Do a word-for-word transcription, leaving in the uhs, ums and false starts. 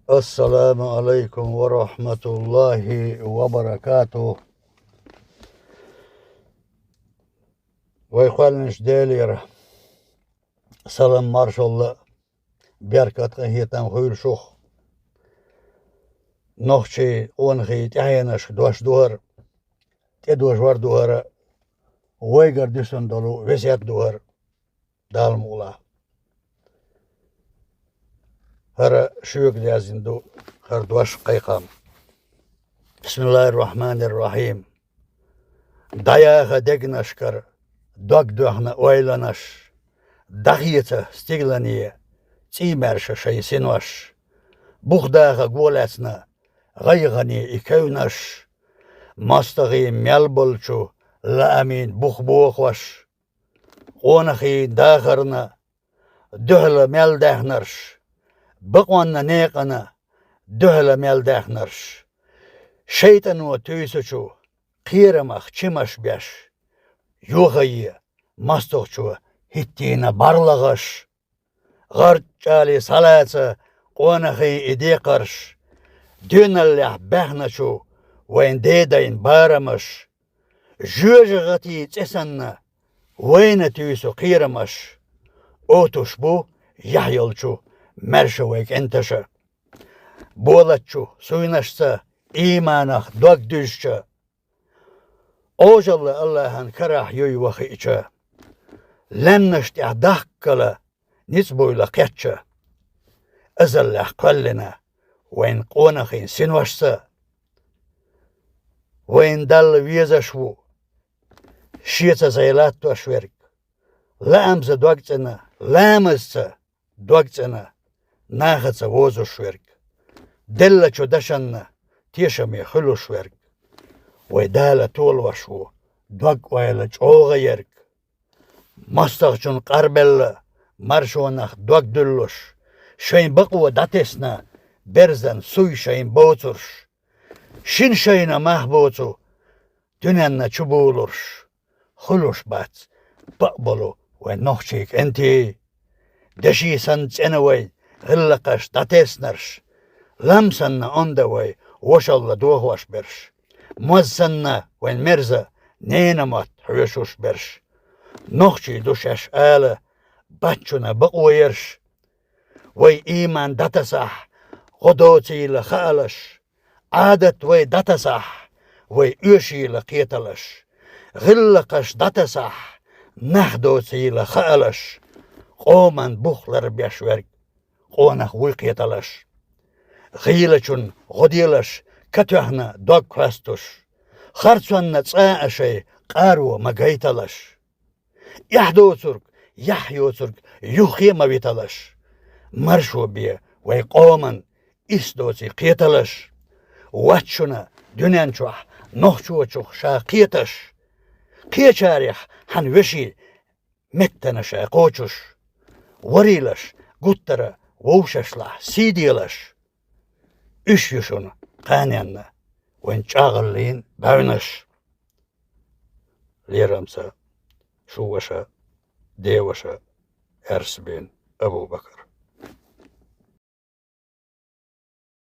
Ассаламу алайкум ва рахматуллахи ва баракатух. Вай кхоьллинчу Делера салам, маршалла, беркат, къинхетам хуьлда шух. Нохчий, къонахий тӀаьхьенашка дош ду хӀара, тӀедожор ду хӀара, вайгара дуьсун долу весет ду хӀара. Дала мукъ лахь. ХӀара шуьга даьзна ду, хӀара дош, кхайкхам. Бисмиллахир-рахманир-рахим. ДӀаяха дегнашкара дог доьхна ойланаш, дӀахеца стиглане цӀий маьрша шайн синош. Бух даха го лаьцна гӀайгӀане и кевнаш, мостагӀийн мел болчу лаамийн бух бохош. Къонахийн дахарна дуьхьала мел даьхнарш, бакъонна некъана дуьхьала мел даьхнарш, шайтӀано туьйсучу кхерамах чимаш беш, йохае мостагӀчо хӀиттийна бӀарлагӀаш. ГӀарчӀале схьалаца къонахий и декхарш, доьналлехь баьхначу вайн дедайн барамаш. Жоьжахатий цӀе санна, вайна туьйсу кхерамаш. Отуш бу яхь йолчу маьрша вай кӀенташа. Болатчу суйнашца, ийманах дог дуьзча, Ӏожалла Аллахьан карахь юй вахиъча, лаьмнаш тӀехь дахкала ницкъ буйла кхетча, азаллехь кхоьллина вайн къонахийн синошца. Вайн Далла везаш ву шеца зӀе латтош верг, лаамца дог цӀена, ламазца дог цӀена нахаца возуш верг, деллачу дашанна тешаме хуьлуш верг. Вай Дала толош ву дог-ойла чӀогӀа ерг. МостагӀчун къарбелла маршонах дог дуьллуш, шайн бакъо дӀатесна берзан суй шайн боцурш. Шина шайна мах боцу дуьненна чубулурш, хуьлуш бац бакъболу вайн нохчий кӀентий. Деши санна цӀена вай гӀиллакхаш дӀатеснарш, лам санна онда вай вошалла дохош берш, моз санна вайн мерза ненан мотт хьоьшуш берш. Нохчий ду шаьш ала баччуна бакъо ерш. Вай ийман дӀатасахь, гӀо доцийла хаалаш, Ӏадат вай дӀатасахь, вай оьшийла кхеталаш. ГӀиллакхаш дӀатасахь, нах доцийла хаалаш, къоман бух ларбеш верг къонах вуй кхеталаш. ГӀийлачун гӀо делаш, катоьхна дог хьоьстуш, харцонна цкъа а шайн къаро ма гайталаш. Эхь доцург, яхь йоцург юххе ма виталаш. Маршо бе вай къоман ис доций кхеталаш. Вац шуна дуьнен чохь нохчочух ша кхеташ. Кхечарех хьан веший меттана ша кхочуш. Варийлаш гуттара вовшашлахь сий делаш. Уьш ю шуна кханенна вайн чӀагӀаллин баьвнаш. Лерамца, шун ваша, ден ваша, Аьрсабин Абу-Бакар.